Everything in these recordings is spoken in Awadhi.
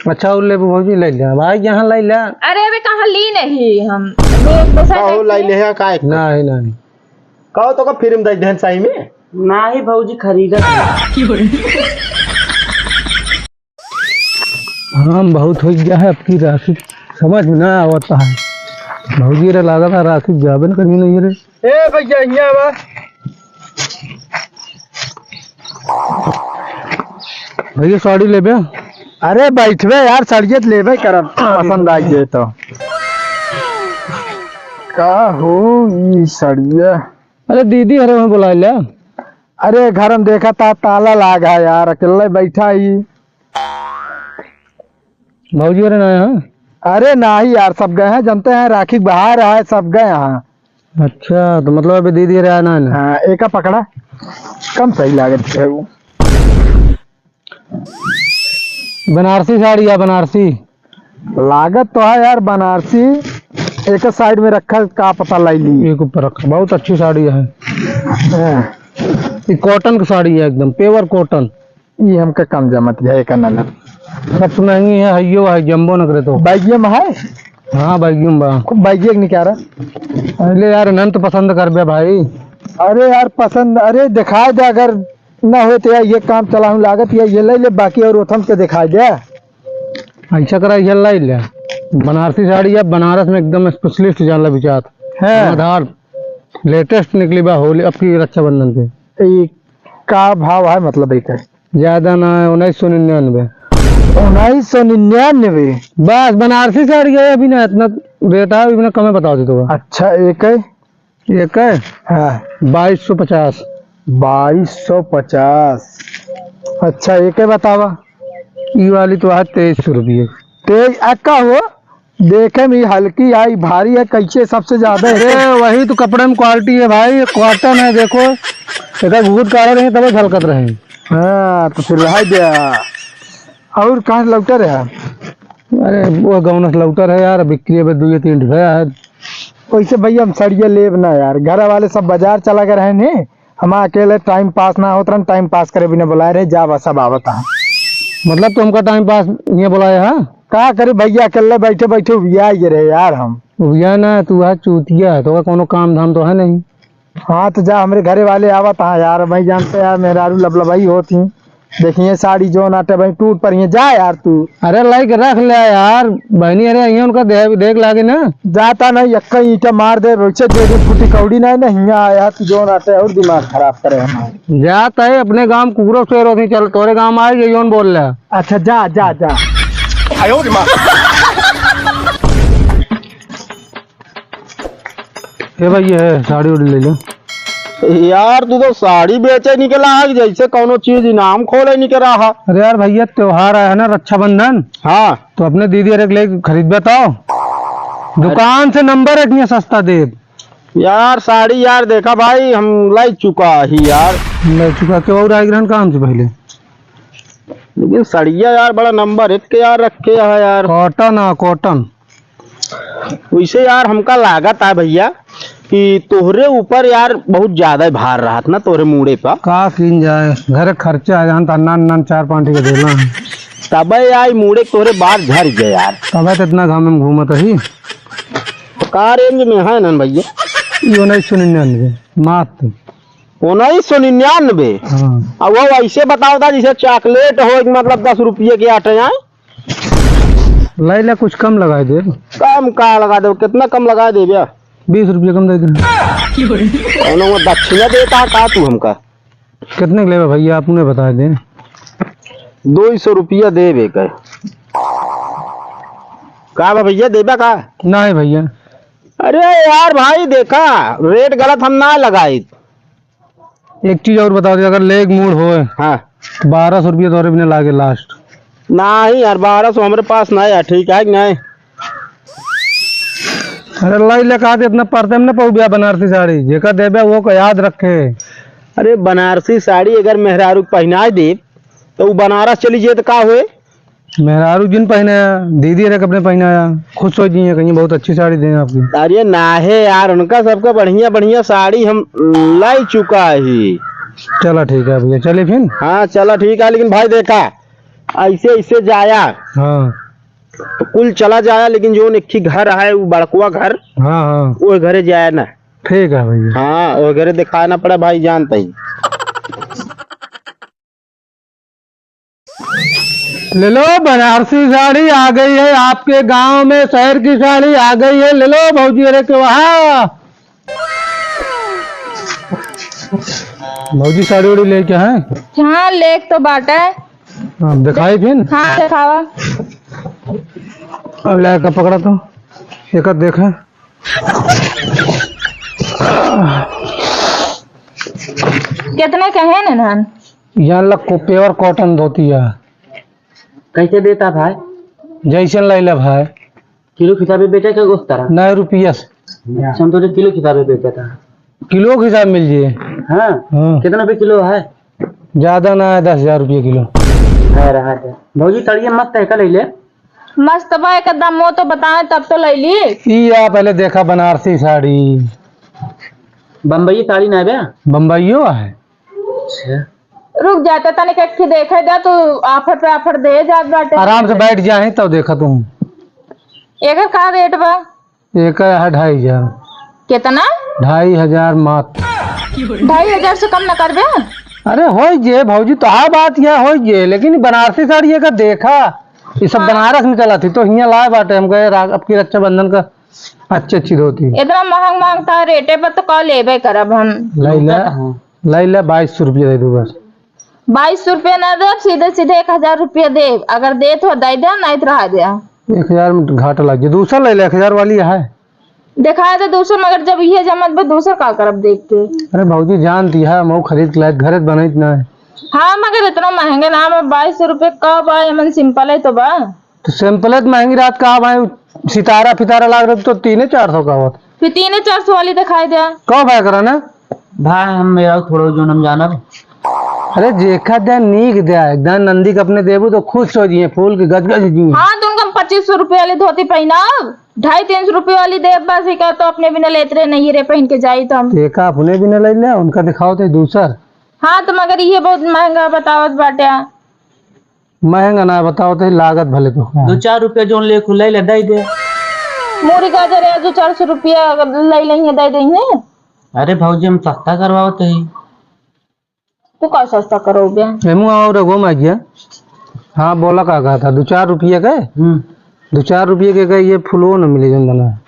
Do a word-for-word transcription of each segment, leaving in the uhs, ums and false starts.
अच्छा, और लेबू भौजी, ले ले। भाई, यहाँ ले ले। अरे, अबे कहाँ ली नहीं हम। अबे, एक दोसर कहो, टाइप ले के। ले, हाँ, का एक? नहीं, नहीं। कहो तो का फिल्म देख देहन सही में? नहीं भौजी, खरीदत नहीं। हाँ, बहुत हो गया है, अब की राशि समझ में ना आवता है। भौजी रे लागत है, राशि जाबे न करी नहीं रे। ए भैया, यहाँ बा। भैया, साड़ी लेबे? अरे, बैठबे यार, साड़िये त लेबे करब, पसंद आ गए तो। का हो ई साड़िया? अरे, दीदी हरे वहाँ बुला ले। अरे, घर में देखा था, ताला लाग है यार, अकेले बैठा ही। भौजी हरे ना यहाँ? अरे, नहीं यार, सब गए हैं, जानते हैं, राखी के बाहर है, सब गए हैं। अच्छा, तो मतलब अभी दीदी रे आना है ना? हाँ, एका पकड़ा, कम सही लागत है वो। बनारसी साड़ी है, बनारसी। लागत तो है यार बनारसी, एक साइड में रखा, का पता लाई ली। एक ऊपर रखा, बहुत अच्छी साड़ी है। हाँ। ये कॉटन की साड़ी है, एकदम प्योर कॉटन। ये हमका कम जमत है, एका ना ले। सबसे महंगी है, हइयो है, जम्बो न करे तो। बैगिया में है? हाँ, बैगिया में बा। खूब बैगिया के निकारा। अरे यार, नन तो पसंद करबे भाई। अरे यार, पसंद, अरे दिखाई दे, अगर ना होए तो यार, ये काम चलाऊं लागत, या ये ले ले, बाकी और ओथम के दिखाई दे। ऐसा करा, ये ले ले। बनारसी साड़ी है, बनारस में एकदम स्पेशलिस्ट जान ला बिचात। हाँ। आधार लेटेस्ट निकली बा होली, अब की रक्षाबंधन पे। ई का भाव है, मतलब, एक है? ज्यादा ना है, उन्नीस सौ निन्यानवे। उन्नीस सौ निन्यानवे? बस, बनारसी साड़ी है, अभी ना इतना रेट है, अभी ना कमे बता देते हो। अच्छा, एक है? एक है? हाँ। बाईस सौ पचास। बाईस सौ पचास। अच्छा, एक है, बतावा। ई वाली तो है तेईस सौ रुपये। तेईस, आ का हो? देखे में हल्की आई, भारी है, कैसे सबसे ज्यादा है? अरे, वही तो कपड़े में क्वालिटी है भाई, ये कॉटन है, देखो, एक घूट काढ़े रहे, तब झलकत रहे। हाँ, तो फिर रह गया। और कहाँ से लौटा रहा? अरे, वो गाँव से लौटा रहे यार, बिक्री अब दो ये तीन रुपया है। वैसे भैया, हम सड़िया लेब ना यार, घर वाले सब बाजार चला गए रहे ने, हम अकेले टाइम पास ना होत रहन, टाइम पास करे बिना बुलाए रहे, जा बस अब आवत है। मतलब, तो हमका टाइम पास ये बुलाए है? का करी भैया, अकेले बैठे बैठे उबिया ये रहे यार हम। उबिया ना, तू है चूतिया है, तो कोनो काम धाम तो है नहीं। हाँ, तो जा, हमरे घरे वाले आवत है यार, मैं जानते यार, मेहरारू लबलबाई होती। देखिए, साड़ी जोन आटे भाई टूट पड़ी है, जा यार तू। अरे, लाई के रख ले यार, बहनी, अरे, यहाँ उनका दे-, देख लागे ना। जाता नहीं, यक्का ईंटा मार दे, वैसे दे दे, फूटी कौड़ी नहीं, नहीं, यहाँ आया तू जोन आटे और दिमाग खराब करे हमारे। जाता है अपने गांव कुकुरों से रोटी चल, तोरे गांव आए, ये जोन बोल ले। अच्छा, जा, जा, जा। आयो रे माँ। ए भाई, ये है, साड़ी उड़ी ले लो। यार, तू तो साड़ी बेचे निकला है, जैसे कौनो चीज इनाम खोले निकला है। अरे यार भैया, त्योहार आया है ना, रक्षाबंधन। हाँ। तो अपने दीदी अरे के लिए खरीद बताओ, दुकान से नंबर एक में सस्ता दे। यार, साड़ी यार, देखा भाई, हम लाई चुका ही यार। लाई चुका, क्यों और आई ग्रहण काम से पहले? लेकिन सड़िया यार, बड़ा नंबर एक के यार रखे है यार। कॉटन है, कॉटन। वैसे यार, हमका लागत है भैया कि तोहरे ऊपर यार बहुत ज्यादा भार रहत ना तोहरे मूड़े पर। का कीन जाए, घर खर्चा है, जान त अन्ना अन्ना चार पाँच के देना है। तबे आई मूड़े तोहरे बार झर गए यार। तबे तो इतना घाम में घूमत रही। का रेंज में है नन भैया? ये उन्नीस सौ निन्यानवे मात्र। उन्नीस सौ निन्यानवे? हाँ। अब वो ऐसे बताओ था जैसे चॉकलेट हो, मतलब दस रुपये के आटे आए। ले ले, कुछ कम लगाए दे। कम का लगा दे, कितना कम लगा दे भैया? बीस रुपये कम दे दे। कौनो वो दक्षिणा देता का तू हमका? कितने के लेबे भैया, अपने बता दे। दो सौ रुपया देबे का। का बा भैया, देबा का? नहीं भैया। अरे यार भाई, देखा, रेट गलत हम ना लगाई। एक चीज और बता दे, अगर लेग मूड होए, हाँ। तो बारह सौ रुपया तोरे बिना लागे लास्ट। नहीं यार, बारह सौ हमरे पास नहीं है, ठीक है कि नहीं? अरे लाई ले, कहा इतना परते में ना पउबिया बनारसी साड़ी, जेका देबे वो को याद रखे। अरे बनारसी साड़ी अगर मेहरारू के पहनाए देब, तो उ बनारस चली जाए तो का होए? मेहरारू जिन पहनाया, दीदी रे अपने पहनाया, खुश हो जी, कहीं बहुत अच्छी साड़ी दें आपकी। अरे ना है यार, उनका सबका बढ़िया बढ़िया साड़ी हम लाई चुका ही। चला ठीक है भैया, चले फिर। हाँ चला ठीक है, लेकिन भाई देखा, ऐसे, ऐसे जाया। हाँ। तो कुल चला जाया, लेकिन जौन एक ही घर है, वो बड़कवा घर, हाँ, हाँ। वो घरे जाया ना। ठीक है भैया। हाँ, वो घरे दिखाना पड़ा भाई, जानता ही। ले लो, बनारसी साड़ी आ गई है आपके गांव में, शहर की साड़ी आ गई है, ले लो भौजी, अरे के वहाँ। भौजी साड़ी उड़ी लेके हैं? हाँ, लेके तो बाटे। हाँ, दिखाई फिर? हाँ, दिखावा। अब लेके पकड़ा तो, एक देखे। कितने के है ननहन? यहाँ लग को pure cotton धोती है। कैसे देता भाई? जैसन लैला भाई। किलो के हिसाबे बेचे के उस तरह? नहीं, रुपया से। अच्छा, हम तो जो किलो के हिसाबे बेचा था। किलो के हिसाब मिल जाए। हाँ? हाँ। कितना पे किलो है? ज्यादा ना है, दस हजार रुपये किलो। है रहा है। भौजी, साड़िया मस्त है, का ले ले? मस्त बा, एकदम, वो तो बताए तब तो ले ली। ई आ, पहले देखा बनारसी साड़ी। बम्बई साड़ी ना है बे? बम्बईयो है। अच्छा। रुक जाते तनिक एक ठे देखे दे, तू offer पे offer दे जात बाटे। आराम से बैठ जाए तब देखा तुम। एकर का rate बा? एकर है ढाई हजार। कितना? ढाई हजार मात्र। ढाई हजार से कम न करबे? अरे होई जे भौजी, तो आ बात यह होई जे, लेकिन बनारसी साड़ी एकर देखा, ये सब हाँ। बनारस में चला थी, तो हियाँ लाए बाटे हम कहे रा-, अब की रक्षाबंधन का अच्छी अच्छी धोती। इतना महंग महंग था रेटे पर तो का लेबे करब हम। लैला। लैला, बाईस सौ रुपया दे दो बस। बाईस सौ रुपया ना देब, सीधे सीधे एक हजार रुपया देब। अगर देत हो दे दे, नहीं तो रहा दे। एक हजार में घाटा लग जाए, दूसरा ले ले, एक हजार वाली है। दिखाए दे दूसरा, मगर जब ये जमत बा, दूसरा का करब देख के? अरे भौजी, जानती है, हम खरीद के लाए, घरे बनत ना है। हाँ, मगर इतना महंगा ना, मैं बाईस सौ रुपया का बा, एमन simple है तो बा। तो simple है तो महंगी रात का भाई, सितारा फितारा लाग रहे तो तीन चार सौ का होत। फिर तीन चार सौ वाली दिखाई दे। कहो भाई करा ना। भाई हम मेरा थोड़ा जो हम जानब। अरे जेखा दे नीक दे, एकदम नंदी के अपने देबू तो खुश हो जिए, फूल के गजगज जिए। हाँ, तो उनका पच्चीस सौ रुपये वाली धोती पहनाओ, ढाई तीन सौ रुपये वाली देब बस, इका तो अपने बिना लेत रहे नहीं रे, पहन के जाई तो हम। एका अपने बिना ले ले, उनका दिखाओ तो दूसर। हाँ, तो मगर ये बहुत महंगा बतावत बाटे। महंगा ना बताओ तो लागत भले तो। दो चार रुपया जोन ले खुले ले दे दे। मूरी गाजर है जो चार सौ रुपया अगर ले लेंगे दे देंगे। अरे भौजी हम सस्ता करवाओ तो ही। तू का सस्ता करोगे? एमू आओ रे गो मा गया। हाँ बोला का कहा था दो चार रुपया के? हम्म। दो चार रुपया के का ये फुलवो न मिले जन बना।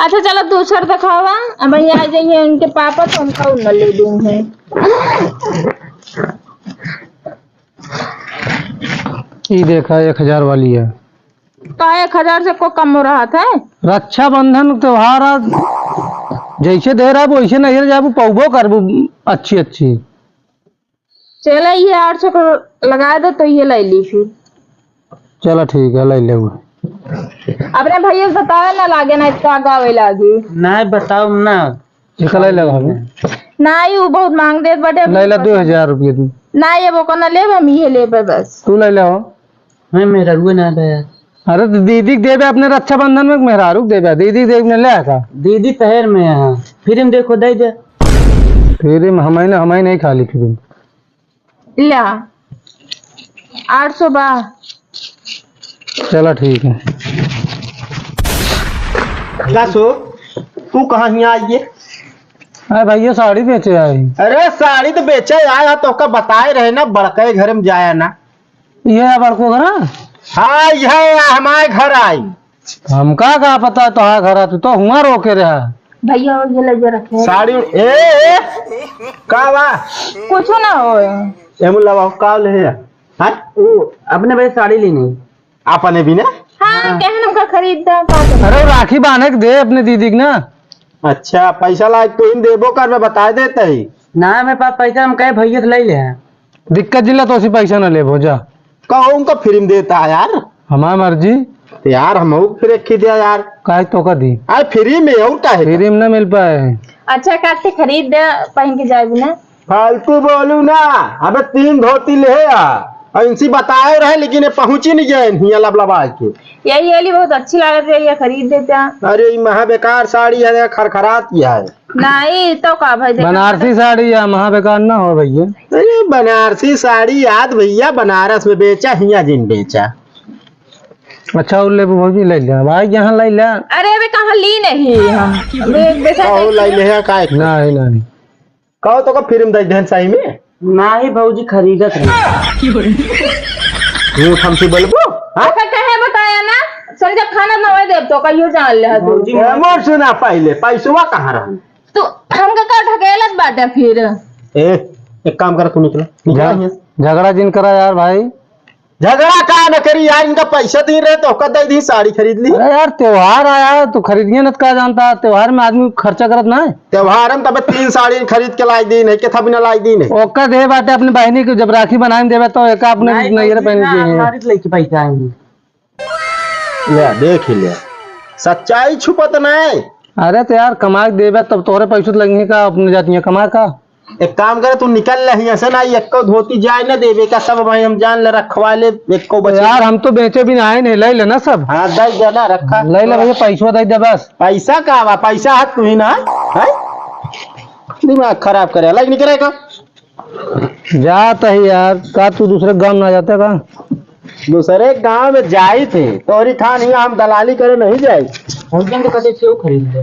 अच्छा चलो दूसर दिखावा। अब यहाँ आ जाइए उनके पापा तो उनका उन ले देंगे। ई देखा, एक हजार वाली है। का एक हजार से को कम हो रहा था? रक्षाबंधन त्योहार आ, जैसे दे रहा वैसे नहीं रह जाबू, पौबो करबू अच्छी अच्छी। चला, ये आठ सौ को लगा दो तो ये ले ली फिर। चला ठीक है, ले ले। अपने भैया से बतावे ना लागे ना, इसका गावे लागी। नहीं बताओ ना। एका लैला भाभी। नाई, उ बहुत मांग देत बाटे। लैला दो हजार रुपया तू। नाई, अब ओकर ना लेब, हम इहे लेबे बस। तू लैला हो। मैं मेहरारू ना दे। अरे तो दीदी के देबे अपने रक्षाबंधन में, मेहरारू के देबे, दीदी के देबे में ले का? दीदी शहर में है, फिर हम देखो दे दे। फिर हम, हमारे ना, हमारे नहीं खाली फिर। ला, आठ सौ बा। चला ठीक है। का सो, तू कहाँ हियाँ आई है? अरे भैया, साड़ी बेचे आई। अरे साड़ी तो बेचे आया, तोका बताए रहे ना, बड़के घर में जाया ना। ये है बड़को घर? हाँ, यह हमारे घर आई। हमका का पता तोहार घर, तू तो हुआं रोके रहा। भैया, ये ले जा रखे। साड़ी, ए, ए, का बा? कुछ ना हो। एमू लावा, का ले है? हाँ? ओ, अपने भाई साड़ी लेनी। अपने भी ना? हाँ, हाँ। कहन हमका खरीद दा, का करी? अरे, राखी बांधे के दे अपने दीदी के ना। अच्छा, पैसा लायक तो इन देबो कर, मैं बताए देते ही। ना, मेरे पास पैसा, हम कहे भैया से ले ले हैं। दिक्कत जिला तो उसी पैसा ना लेबो, जा। कहो उनका free में देता है यार। हमार मर्जी। तो यार, हम फिर एक ही दिया यार। काहे तो का दी? अरे free में और का है? Free में ना मिल पाए। अच्छा, काटे खरीद दे, पहन के जाए ना। फालतू बोलू ना। अबे तीन धोती ले आ। और इनसे बताए रहे, लेकिन ये पहुंची नहीं गए, हियां लबलबा के। यही वाली बहुत अच्छी लागत है, ये खरीद देता। अरे, ये महा बेकार साड़ी है, खरखरात की है। नहीं तो का भाई, देखा बनारसी साड़ी या महा बेकार ना हो भैया। अरे बनारसी साड़ी याद भैया, बनारस में बेचा, हियाँ जिन बेचा। अच्छा, वो लेबू भौजी, ले ले भाई, यहाँ ले ले। अरे अबे कहाँ ली नहीं हम, अबे बेचा कहो नहीं। ले ले, यहाँ का है? नहीं, नहीं। कहो तो का फिर हम दे देन सही में? नाही भौजी, खरीदत है। झूठ हमसे बोलबो? हाँ? ओकर कहे बताया ना, संजय खाना ना होए देब तो कहियो जान ले तू। भौजी, ए, मोर सुना पहले, पैसवा कहाँ रहा? तू हमका का ढकेलत बाटे फिर? ए, एक काम कर, तू निकल, निकल झ-, यहाँ। झगड़ा जिन करा यार भाई। झगड़ा का न करी यार, इनका पैसा दी रहे तो ओका दे दी, साड़ी खरीद ली। अरे यार, त्योहार आया है, तू खरीदिए न, का जानता है, त्योहार में आदमी खर्चा करत ना है। त्योहार में तब तीन साड़ी खरीद के लाई दी नहीं, के था बिना लाई दी नहीं। ओका दे बाटे अपनी बहनी के, जब राखी बनाए में देवे तो एक अपने नहीं, नैहर नहीं, पहन ना, के है। हमारी लड़की पैसा आएंगे। ले, देख ही ले। सच्चाई छुपत नहीं। अरे तो यार, कमा के देबे तब तोहरे पैसों तो लगी का, अपने जाती है कमा का। एक काम करे, तू निकल ले हियां से ना, एको धोती जाए ना देबे का, सब भाई हम जान ले रखवा ले, एको बचे। यार, हम तो बेचे भी ना आए, नहीं ले लेना सब। हाँ, दे देना, रखा। ले ले भैया, पैसवा दे दे बस। पैसा का बा, पैसा हाथ तू ही ना है। दिमाग खराब करे, लाइक निकले का। जात ही यार, का तू दूसरे गांव ना जाता का? दूसरे गांव में जाई थे, तोरी खान ही हम दलाली करे नहीं जाई। भौजी, हम तो कहते सेव खरीद ले।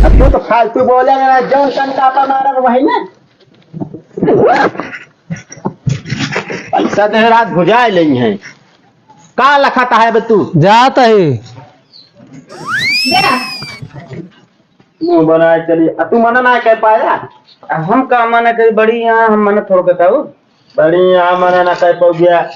अब तू तो फालतू बोले ना, जौन कन कापा मारा वही ना। पैसा दे रात भुजाए लेंगे हैं। का लखा है बे तू? जात ही। मुंह बनाए चली। आ, तू मना ना कर पाया? अब हम का मना करी, बड़ी यहाँ हम मना थोड़ के कहू। बड़ी यहाँ मना ना कर पाओ गया।